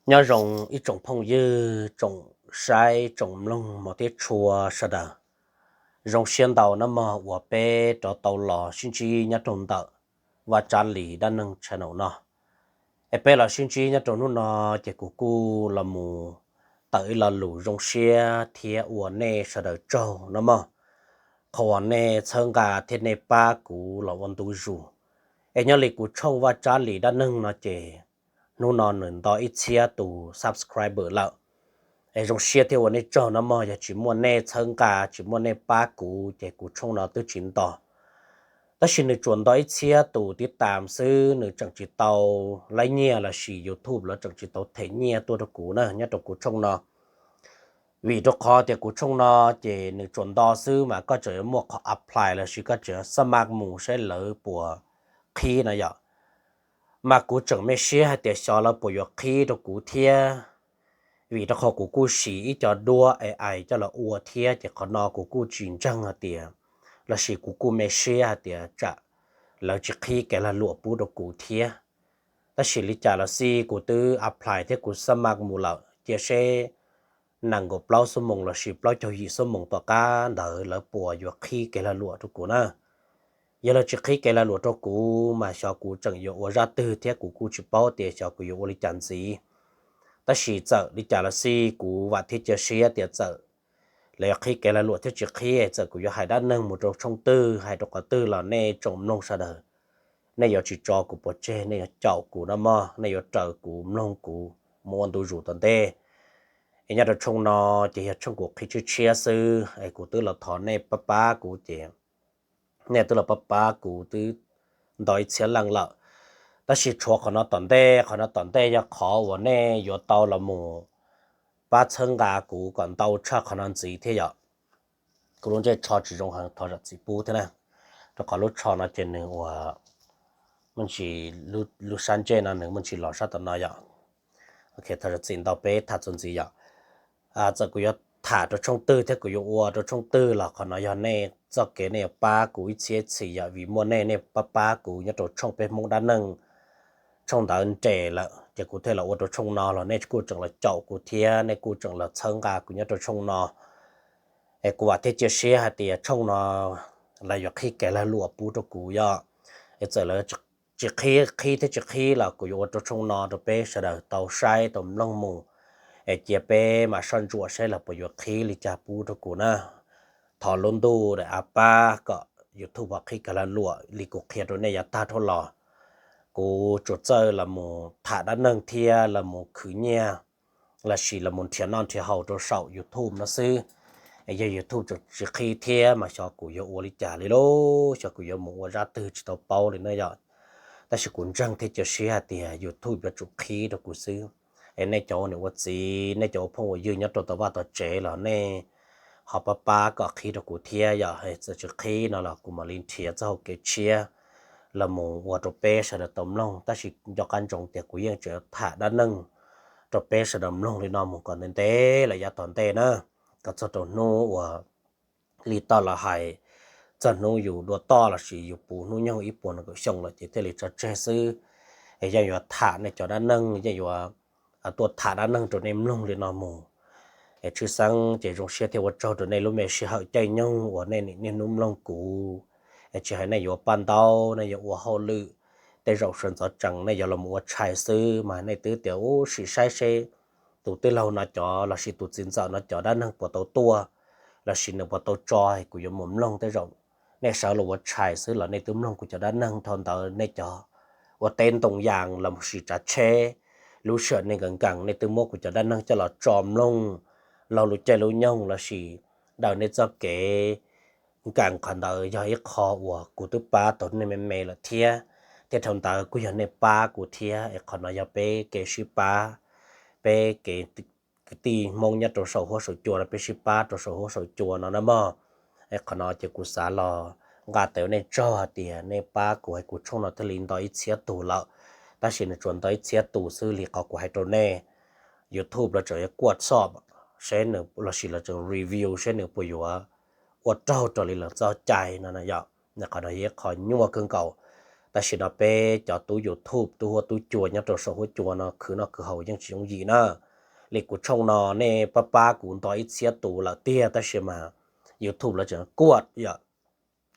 Nyob zoo ib tsoom phooj ywg, tsoom saib, tsoom mloog mos thiab tshua sawv daws. Zoo siab ntau nawb mog uas peb rov tau los sib ntsib nyob rau ntawm Vaj Tsab Lis dab neeg channel no. Es peb los sib ntsib nyob rau hnub no, ces kuv kuj los mus tawm ib lo lus zoo siab thiab ua nej sawv daws tsaug nawb mog, qhov uas nej txhawb nqa thiab nej pab kuv los ua ntu zus. Es nyob li kuv tshooj Vaj Tsab Lis dab neeg no ces hnub no nws nto ib txhiab tus subscriber lawm. Es zoo siab thiab ua nej tsaug nawb mog, yog tsis muaj nej txhawb nqa, tsis muaj nej pab kuv ces kuv tshooj no twb tsis nto. Tab sis nws tsuas nto ib txhiab tus tib tam xwb, nws tseem tsis tau laib nyiaj lossis YouTube lawv tseem tsis tau them nyiaj tuaj rau kuv na nyob rau kuv tshooj no. Vim rau qhov tias kuv tshooj no ces nws tsuas nto xwb mas koj tseem yuav muaj qhov apply lossis koj tseem xab maj mus saib lawv puas qhib no yom. Mas kuv tseem me siab hais tias xyov lawv puas yuav qhib rau kuv thiab, vim rau qhov kuv kuj siv ib co duab A I coj los ua thiab ces qhov no kuv kuj tsis ntseeg hais tias, lossis kuv kuj me siab hais tias tsam lawv tsis qhib kev lag luam pub rau kuv thiab. Tab sis li cas los xij kuv twb apply thiab kuv xab maj mus lawm, cia seb nees nkaum plaub xuab moos lossis plaub caug yim xuab moos tom qab ntawd lawv puas yuav qhib kev lag luam rau kuv na. Yog lawv tsis qhib kev lag luam rau kuv mas xyov kuv tseem yuav ua zaj twg thiab kuv kuj tsis paub tias xyov kuv yuav ua li cas ntxiv. Tab sis txawm li cas los xij kuv vam thiab cia siab tias txawm lawv yuav qhib kev lag luam thiab tsis qhib, txawm kuv yuav hais dab neeg mus rau tshooj twg hais rau qhov twg los nej tsoom mloog sawv daws, nej yuav tsis tso kuv pov tseg, nej yuav caum kuv nawb mog, nej yuav raws kuv mloog kuv mus ua ntu zus tom ntej. Es nyob rau tshooj no ces yog tshooj kuv qhib tshiab tshiab xwb es kuv twb los thov nej pab pab kuv ces nej twb los pab pab kuv twb nto ib txhiab leej lawm. Tab sis tshuav qhov no tom ntej, qhov no tom ntej yog qhov uas nej yuav tau los mus pab txhawb nqa kuv kom ntau tshaj qhov no ntxiv thiab yom. Kuv lub ntsej tsho tsis zoo heev, thov zam txim pub thiab na, rau qhov lub tsho no ces nws ua muaj ntsis, lub sab ntsej no nws muaj ntsis los sab tom no yom. Ok, thov zam txim ntau, peb tham txuas ntxiv yom. Txawm kuv yuav tham rau tshooj twg thiab kuv yuav ua rau tshooj twg los qhov no yog nej txoj kev nej yuav pab kuv ib txhiab ib txhis yom, vim muaj nej, nej pab pab kuv nyob rau tshooj Peb Hmoob Dab Neeg, tshooj ntawd nres lawm ces kuv thiaj los ua rau tshooj no los nej kuj tseem los caum kuv thiab nej kuj tseem los txhawb nqa kuv nyob rau tshooj no. Es kuv vam thiab cia siab hais tias tshooj no lawv yuav qhib kev lag luam pub rau kuv yom. Es txawm lawv tsis qhib, qhib thiab tsis qhib los kuv yuav ua rau tshooj no rau peb sawv daws tau saib tau mloog mus, es cia peb mam soj ntsuam saib lawv puas yuav qhib li cas pub rau kuv na. Thov lub ntuj daim av pab kom YouTube ho qhib kev lag luam li kuv qhia rau nej yav tag dhau los. Kuv tsuas txawj los mus tham dab neeg thiab los mus khwv nyiaj lossis los mus nrhiav noj nrhiav haus rau saum YouTube no xwb. Es yog YouTube tsis qhib thiab mas xyov kuv yuav ua li cas li lauj, xyov kuv yuav mus ua zaj twg tsis tau paub li na yom. Tab sis kuv ntseeg thiab cia siab hais tias YouTube yuav tsum qhib rau kuv xwb. Es nej cov ua niam ua txiv, nej cov ua phooj ua ywg nyob rau tom vaj tom tsev los nej ho pab pab kom qhib rau kuv thiab yom. Txawm tsis qhib no los kuv mam li nrhiav txoj hau kev tshiab los mus ua rau peb sawv daws tau mloog, tab sis nco qab ntsoov tias kuv yeej tseem tham dab neeg rau peb sawv daws mloog li no mus kom ntev ntev lawm yav tom ntej na, kom txog rau hnub uas li toj los hais, txog hnub yus dua toj lossis yus puv hnub nyoog ib puas nees nkaum xyoo lawm ces thiaj li tso tseg xwb. Es yeej yuav tham nej cov dab neeg, yeej yuav tuaj tham dab neeg rau nej mloog li no mus. Es tshwj xeeb ces zoo siab thiab ua tsaug rau nej lub me sij hawm caij nyoog uas nej niaj hnub mloog kuv. Es tsis hais nej yuav paj ntaub, nej yuav ua hauj lwm, tej zaum sawv ntxov tsees nej yuav los ua tshais xwb mas nej twb tias ub sim saib seb tus tij laug no cov lossis tus txiv ntxawm no cov dab neeg puas tau tuaj lossis nws puas tau tso kuv yuav mus mloog. Tej zaum nej sawv los ua tshais xwb los nej twb mloog kuv cov dab neeg dhau ntawd, nej cov ua teb ntoo yas los sis tsav tsheb, lub sij hawm nej nkees nkees nej twb muab kuv cov dab neeg coj los tso mloog laug lub caij lub nyoog lossis daws nej txoj kev nkees. Qhov ntawd yog ib qho uas kuv twb pab tau nej me me lawm thiab, thiab dhau ntawd kuj yog nej pab kuv thiab. Es qhov no yog peb kev sib pab, peb kev kwv tij Hmoob nyob rau saum huab saum cua no peb sib pab rau saum huab saum cua no na mog. Es qhov no ces kuv xav los nqa tes ua nej tsaug hais tias nej pab kuv es kuv tshooj no thiaj li nto ib txhiab tus lawm. Tab sis nws tsuas nto ib txhiab tus xwb li qhov kuv hais rau nej, YouTube lawv tseem yuav kuaj txhoj seb nws lossis lawv tseem review seb nws puas yuav ua raug raws li lawv txoj cai no yom. Qhov no yog ib qho nyuaj kawg nkaus. Tam sim no peb cov tub YouTube, tub huab tub cua nyob rau saum huab cua no khwv noj khwv haus yeej tsis yooj yim na. Li kuv tshooj no nej pab pab kuv nto ib txhiab tus lawm tiag, tab sis mas YouTube lawv tseem kuaj yom,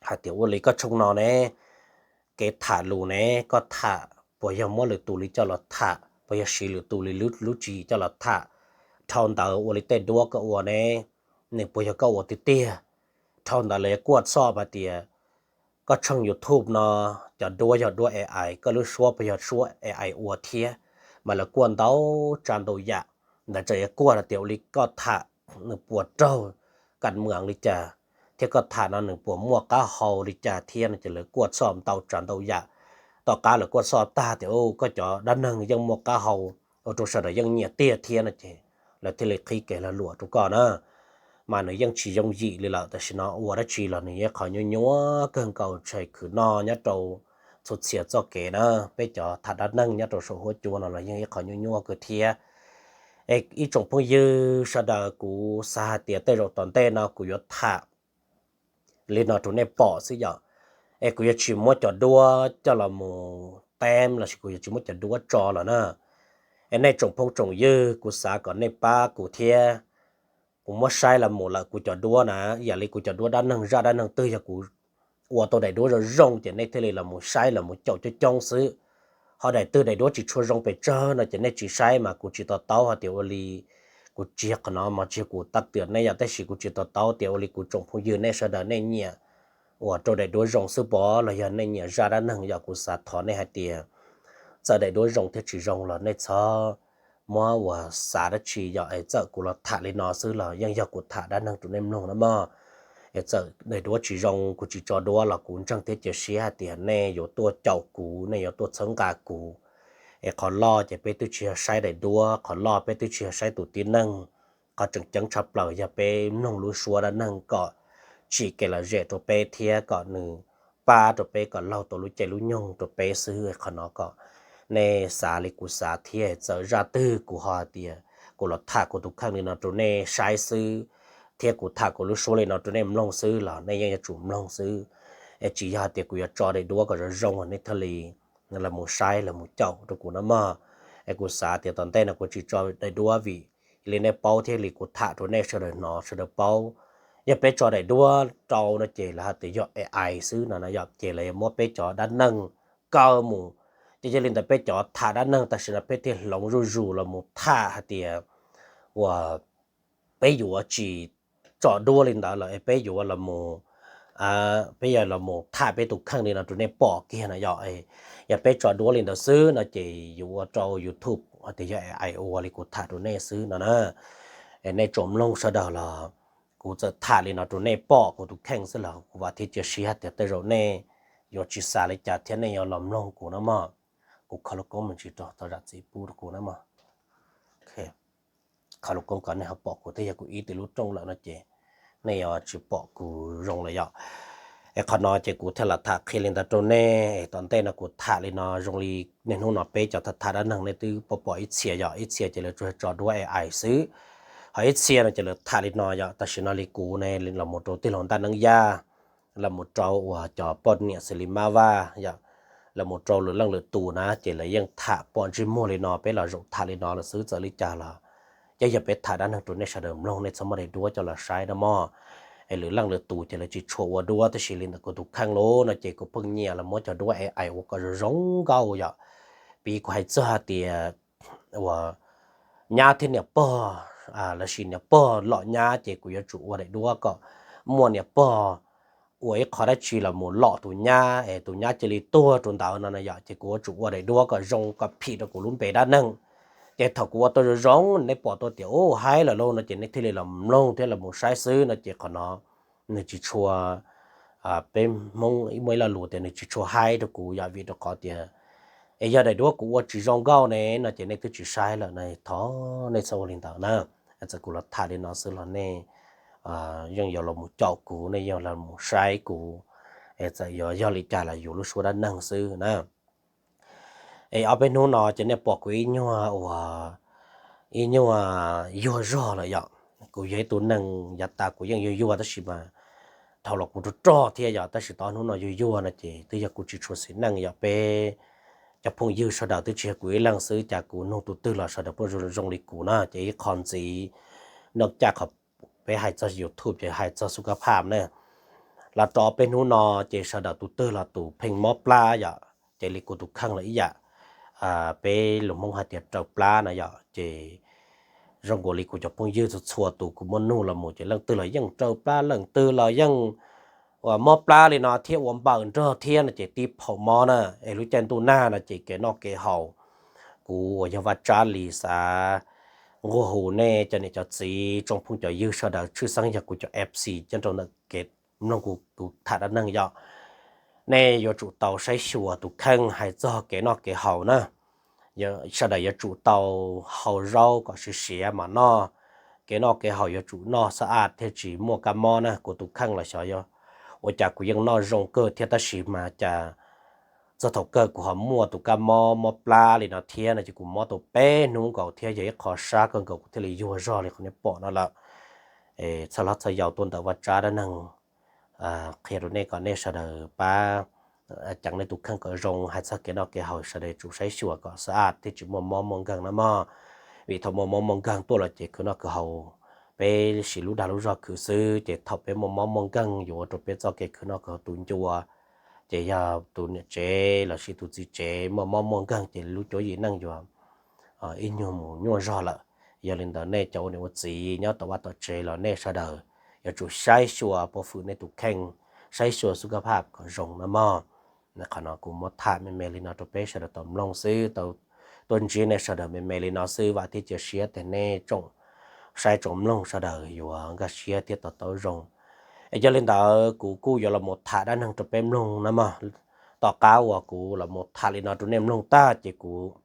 hais tias ua li koj tshooj no ne, kev tham lus ne, koj tham puas yog muab lwm tus li coj los tham, puas yog siv lwm tus li lub tswv yim coj los tham, dhau ntawd ua li tej duab koj ua ne, nws puas yog koj ua tiag tiag. Dhau ntawd lawv yuav kuaj txhoj hais tias koj tshooj YouTube no cov duab yog duab A I, koj lub suab puas yog suab A I ua thiab, mas lawv kuaj ntau tsav ntau yam. Ntawd tseem yuav kuaj hais tias ua li koj tham nws puas raug kam muam li cas, thiab koj tham no nws puas muaj qab hau li cas thiab no ces lawv kuaj txhoj ntau tsav ntau yam. Tom qab lawv kuaj txhoj tag tias koj cov dab neeg yeej muaj qab hau, ua rau sawv daws yeej nyiam tiag thiab no ces lawv thiaj li qhib kev lag luam rau koj na. Mas nws yeej tsis yooj yim li lawm, tam sim no ua dab tsi los nws yog qhov nyuaj nyuaj kawg nkaus, tshais khwv noj nyob rau txhua txhia txoj kev na. Peb cov tham dab neeg nyob rau saum huab cua no los yeej ib qhov nyuaj nyuaj kawg thiab. Es ib tsoom phooj ywg sawv daws, kuv xav hais tias tej zaum tom ntej no kuv yuav tham li no rau nej pom xwb yom. Es kuv yuav tsis muab cov duab coj los mus teb lossis kuv yuav tsis muab cov duab tso lawm na. Es nej tsoom phooj tsoom ywg, kuv xav kom nej pab kuv thiab. Kuv muab saib los mus lawm kuv cov duab na, ib yam li kuv cov duab dab neeg zaj dab neeg twg yog kuv ua tau daim duab zoo zoo ces nej thiaj li los mus saib los mus caum coob coob xwb. Ho daim twg daim duab tsis tshua zoo pes tsawg no ces nej tsis saib mas kuv tsis to taub hais tias ua li, kuv tsis yog qhov no mas tsis yog kuv tag tiam nej yom, tab sis kuv tsis to taub tias ua li kuv tsoom phooj ywg nej sawv daws nej nyiam uas rau daim duab zoo xwb pov los yog nej nyiam zaj dab neeg yom. Kuv xav thov nej hais tias txawm daim duab zoo thiab tsis zoo los nej txhob muab uas xav dab tsi yom. Es txawm kuv los tham li no xwb los yeej yog kuv tham dab neeg rau nej mloog na mog. Es txawm daim duab tsis zoo kuv tsis tso duab los kuv ntseeg thiab cia siab hais tias nej yuav tuaj caum kuv, nej yuav tuaj txhawb nqa kuv. Es qhov loj ces peb twb tsis yog saib daim duab, qhov loj peb twb tsis yog saib tus tib neeg. Qhov tseem ceeb tshaj plaws yog peb mloog lub suab dab neeg kom tsim kev lom zem rau peb thiab kom nws pab rau peb kom laug tau lub caij lub nyoog rau peb xwb. Qhov no kom nej xav li kuv xav thiab, txawm zaj twg kuv ho hais tias kuv los tham kuv tus kheej li no rau nej saib xwb, thiab kuv tham kuv lub suab li no rau nej mloog xwb los nej yeej yuav tsum mloog xwb. Es tsis yog hais tias kuv yuav tso daim duab kom zoo zoo nej thiaj li los mus saib los mus caum rau kuv no mog. Es kuv xav tias tom ntej no kuv tsis tso daim duab vim li nej paub thiab li kuv tham rau nej sawv daws hnov sawv daws paub. Yog peb tso daim duab rau no ces lawv hais tias yog A I xwb no no yom, ces lawv yuav muab peb cov dab neeg kaw mus. Ces yog li ntawd peb cov tham dab neeg tam sim no peb thiaj hloov zuj zus los mus tham hais tias uas peb yuav tsis tso duab li ntawd lawm es peb yuav los mus, peb yuav los mus tham peb tus kheej li no rau nej pom kiag no yom. Yog peb tso duab li ntawd xwb no ces yuav ua rau YouTube hais tias yog A I ua li kuv tham rau nej xwb no na. Es nej tsoom mloog sawv daws los kuv txawm tham li no rau nej pom kuv tus kheej xwb los kuv vam thiab cia siab tias tej zaum nej yuav tsis xav li cas thiab nej yuav los mloog kuv no mog. Kuv kho lub koob me ntsis rau tau zam txim pub rau kuv na mog. Kho lub koob kom nej ho pom kuv thiab, yog kuv ib tug lub rooj lawm no ces nej yuav tsis pom kuv zoo lawm yom. Es qhov no ces kuv thiaj los tham qhia li ntawd rau nej. Tom ntej no kuv tham li no zoo li niaj hnub no peb cov tham tham dab neeg nej twb pom pom ib txhia yom, ib txhia ces lawv tsuas tso duab A I xwb. Ho ib txhia no ces lawv tham li no yom, tam sim no li kuv ne los mus rau tij laug Ntaj Neeb Yaj, los mus rau uas cov poj niam xws li Mab Vaj yom, los mus rau lwm leej lwm tus na ces lawv yeej tham pom ntsej muag li no, peb los zaum tham li no lawm xwb txawm li cas los. Ces yog peb tham dab neeg rau nej sawv daws mloog nej txhob muab daim duab coj los saib no mog. Es lwm leej lwm tus ces lawv tsis tshua ua duab tab sis li ntawm kuv tus kheej lawm no ces kuv pheej nyiam los muab cov duab A I ua kom zoo zoo nkauj yom. Piv kuv hais txog hais tias uas nyab thiab niam pog, lossis niam pog lom nyab ces kuv yuav tsum ua daim duab kom muaj niam pog ua ib qho dab tsi los mus lom tus nyab es tus nyab cia li tuag rau ntawd no no yom, ces kuv yuav tsum ua daim duab kom zoo kom phim rau kuv lub npe dab neeg. Ces thaum kuv ua tau zoo zoo nej pom tau tias u haib lawm lauj no ces nej thiaj li los mloog thiab los mus saib xwb no ces qhov no nws tsis tshua, peb Hmoob muaj ib lo lus tias nws tsis tshua haib rau kuv yom, vim rau qhov tias es yog daim duab kuv ua tsis zoo nkauj ne no ces nej twb tsis saib lawm no, thov nej txhob ua li ntawd na. Txawm kuv los tham li no xwb los nej yeej yuav los mus caum kuv, nej yuav los mus saib kuv, es txawm yuav yog li cas los yus lub suab dab neeg xwb na. Es ob peb hnub no ces nej pom kuv ib nyuag uas ib nyuag yuag zog lawm yom. Kuv yog ib tug neeg yav tas kuv yeej yuag yuag tab sis mas dhau los kuv rog rog thiab yom, tab sis tau ob hnub no yuag yuag no ces twb yog kuv tsis tshua xis neej yom, peb cov phooj ywg sawv daws twb tsis yog kuv ib leeg xwb, cas kuv nug tus twg los sawv daws pheej zoo li kuv na, ces ib qho ntxiv no cas qhov peb hais txog YouTube ces hais txog xub kab phaj na. Los rau peb hnub no ces sawv daws tus twg los tus pheej mob plab yom, ces li kuv tus kheej los ib yam, peb lus Hmoob hais tias raws plab na yom, ces zoo nkaus li kuv cov phooj ywg txhua txhua tus kuv muab nug los mus ces leej twg los yeej raws plab, leej twg los yeej uas mob plab li no thiab ua npaws nrog thiab no ces tib phaum mob na. Es lub caij ntuj nag no ces kev noj kev haus, kuv uas yog Vaj Tsab Lis xav nquag hu nej cov niam cov txiv tsoom phooj cov ywg sawv daws tshwj xeeb yog kuv cov F C nyob rau ntawm kev mloog kuv tham dab neeg yom, nej yuav tsum tau saib xyuas tus kheej hais txog kev noj kev haus na. Sawv daws yuav tsum tau haus zaub kom siav siav mas noj, kev noj kev haus yuav tsum noj xab aj thiaj tsis muaj kab mob na. Kuv tus kheej los xyov yog ua cas kuv yeej noj zoo kawg thiab tab sis mas cas txog thaum kawg kuv ho muaj tus kab mob mob plab li no thiab no ces kuv mob tau peb hnub nkaus thiab yog ib qho sab kawg nkaus kuv thiaj li yuag zog li qhov nej pom no lawm. Txhaj hlob txhaj yau tuaj ntawm Vaj Tsab dab neeg qhia rau nej kom nej sawv daws pab ceev nej tus kheej kom zoo hais txog kev noj kev haus, sawv daws tsum saib xyuas kom xab aj thiaj tsis muaj mob muaj nkeeg na mog. Vim thaum muaj mob muaj nkeeg tuaj los ces khwv noj khwv haus, peb siv lub dag lub zog khwv xwb ces thaum peb muaj mob muaj nkeeg yuav ua rau peb txoj kev khwv noj khwv haus tu ncua, ces yog tus niam tsev los sis tus txiv tsev muaj mob muaj nkeeg ces lub cuab yim neej yuav ib nyuag mus nyuaj zog lawm. Yog li ntawd nej cov ua niam ua txiv nyob tom vaj tom tsev los nej sawv daws yuav tsum saib xyuas puv fwm nej tus kheej, saib xyuas xub kab phaj kom zoo na mog. Qhov no kuv muab tham me me li no rau peb sawv daws tau mloog xwb, tau tuaj ntsib nej sawv daws me me li no xwb, vam thiab cia siab tias nej tsoom saib tsoom mloog sawv daws yuav nkag siab thiab to taub zoo. Es yog li ntawd kuv kuj yuav los mus tham dab neeg rau peb mloog na mog. Tom qab uas kuv los mus tham li no rau nej mloog tag ces kuv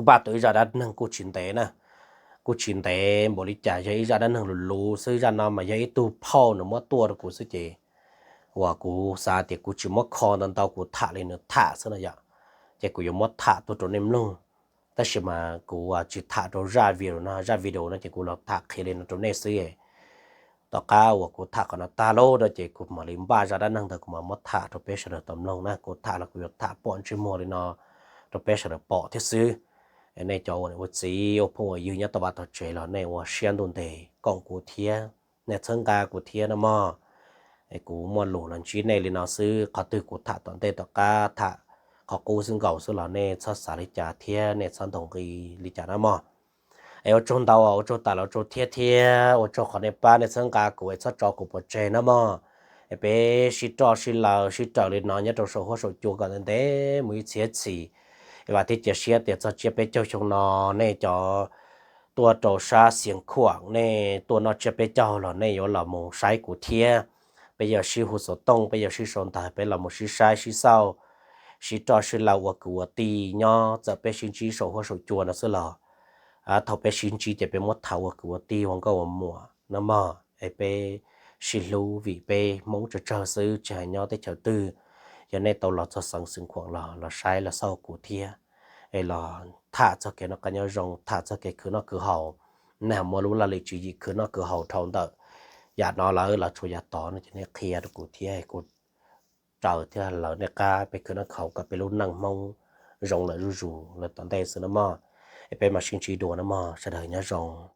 npaj tau ib zaj dab neeg kuj tsis ntev na, kuj tsis ntev npaum li cas, yog ib zaj dab neeg luv luv xwb. Zaj no mas yog ib tug phauj nws muab tuaj rau kuv xwb ces uas kuv xav tias kuv tsis muab kho ntau ntau, kuv tham li nws tham xwb no yom, ces kuv yuav muab tham tuaj rau nej mloog. Tab sis mas kuv tsis tham rau zaj video no, zaj video no ces kuv los tham qhia li no rau nej xwb. Tom qab uas kuv tham qhov no tag lawm ces kuv mam li npaj zaj dab neeg ntawd kuv mam muab tham rau peb sawv daws tau mloog na. Kuv tham los kuv yuav tham pom ntsej muag li no rau peb sawv daws pom thiab xwb. Nej cov ua niam ua txiv ua phooj ua ywg nyob tom vaj tom tsev los nej ua siab ntuj ntev koom kuv thiab, nej txhawb nqa kuv thiab no mog. Kuv muaj lus los ntsib nej li no xwb, qhov twg kuv tham tom ntej tom qab tham qhov qub xwb nkaus xwb los nej txhob xav li cas thiab nej txhob ntaus nqi li cas na mog. Es ua tsaug ntau, ua tsaug tas los ua tsaug thiab thiab ua tsaug qhov nej pab nej txhawb nqa kuv es txhob tso kuv pov tseg na mog. Es peb sib roj sib laws sib raws li no nyob rau saum huab saum cua kom ntev ntev mus ib txhiab txhis. Es vam thiab cia siab tias txog tsiab peb caug xyoo no nej cov tuaj rau sab Xiav Khuam nej tuaj noj tsiab peb caug los nej yuav los mus saib kuv thiab. Peb yuav sib hu xov tooj, peb yuav sib sau ntawv, peb los mus sib saib sib xauj, sib roj sib laws ua kwv ua tij nyob txawm peb sib ntsib saum huab saum cua no xwb los thaum peb sib ntsib ces peb muab tham ua kwv ua tij ua nkauj ua muam no mog. Es peb sib hlub vim peb Hmoob tsawg tsawg xwb tsis hais nyob teb chaws twg. Yog nej tau los txog xeev Xiav Khuam los los saib los xauj kuv thiab, es los tham txog kev noj qab nyob zoo, tham txog kev khwv noj khwv haus, nej muaj lub laj lim tswv yim khwv noj khwv haus dhau ntawm yam no lawm los tshuav yam tod no ces nej qhia rau kuv thiab, kuv raws thiab lawv nej qab peb khwv noj khwv haus kom peb lub neej Hmoob zoo lawm zuj zus lawm tom ntej xwb na mog. Es peb mam sib ntsib dua na mog, sawv daws nyob zoo.